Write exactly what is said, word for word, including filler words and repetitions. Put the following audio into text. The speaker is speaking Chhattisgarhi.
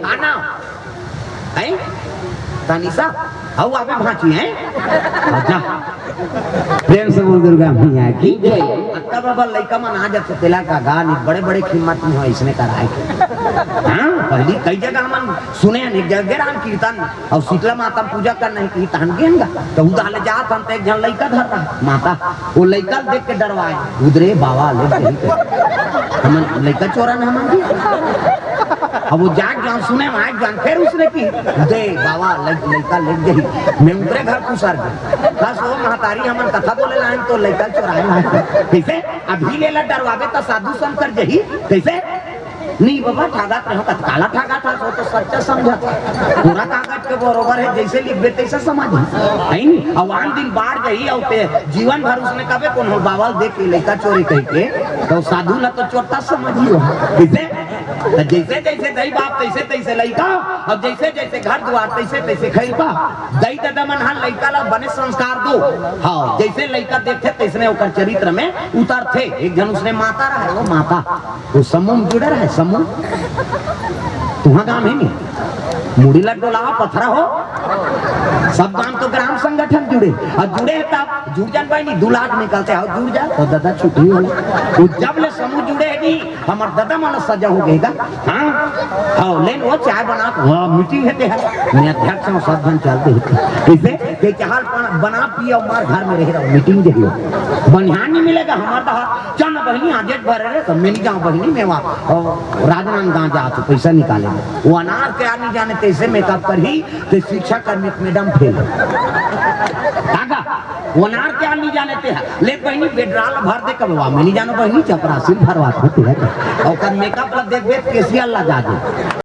आना है तनिसा, हऊ आबे भांची है। अच्छा, प्रेम से बोल दुर्गा मैया की जय। अत्ता बाबा लइका मन आ जाथे तेला का गा नहीं, बड़े बड़े कीमत में हो इसने कराए। हाँ, पहली कई जगह मन सुने हैं, एक जगह राम कीर्तन और शीतला माता पूजा करना है कि तहन गेंगा, तो उदाले जात हम तो एक झन लइका धर रहा माता, वो लइका देख के डरवाए, उदरे बाबा ले गई। हमन लइका चोरन हमन की। अब वो जाग जान सुने, वहां जान फिर उसने की, दे बाबा लइ-, लइका ले गई। मैं उतरे घर कुसर गए। बस वो महतारी हमन कथा बोले लाइन तो लइका चोराए लाइन। कैसे? अभी लेला डरवाबे तो साधु संत कर जही। कैसे? नहीं बाबा, ठागत रहो, कत काला ठागत हस, वो तो सच्चा समझत। पूरा कागज के बरोबर है, जैसे लिखबे तैसे समझ। है नी? अब आन दिन बाढ़ गई, और ते जीवन भर उसने कबे कोनो बावल देख के लइका चोरी कह के, तो साधु ला तो चोरता समझियो। जैसे, तो जैसे जैसे दई बाप, तैसे तैसे लइका, और जैसे जैसे घर द्वार, तैसे तैसे खैरका। दई ददा मन हा लइका ला बने संस्कार दो। हाँ, जैसे लइका देखते, तैसने ओकर चरित्र में उतरथे। एक जन उसने माता रहा, वो माता वो समूह में जुड़े रहे, समूह। तुहा गांव है नहीं, मुड़ी लग डोला पथरा हो। सब गांव तो ग्राम संगठन जुड़े, और जुड़े है तब जुड़ जान भाई नहीं, दू लाख निकलते हो, जुड़ जा तो दादा छुट्टी हो। तो जब ले समूह जुड़े है नहीं, हमार दादा मन सजा हो गएगा। हाँ, हाँ, लेन वो चाय बना, हाँ, मीटिंग है ते है। मैं अध्यक्ष हूँ, सब धन चलते होते। इसे के चाहल बना, बना पिए और मार घर में रह रहा, मीटिंग देखियो। बनिहान नहीं मिलेगा, हमार तो चल ना बहिनी, आज एक बार रे, तो मैं नहीं जाऊँ बहिनी, मैं वहाँ, अ, राजनांदगांव जा तो पैसा निकाले। वो अनार के आदमी जाने तैसे मेकअप कर ही, तो शिक्षा कर्मी मैडम फेल। काका, वो अनार के आदमी जाने ते है, ले बहिनी, बेडराल भर दे कब, वहाँ मैं नहीं जानो बहिनी, चपरासी भरवा होते है। और कर मेकअप ला देख देख केसिया ला जा दे।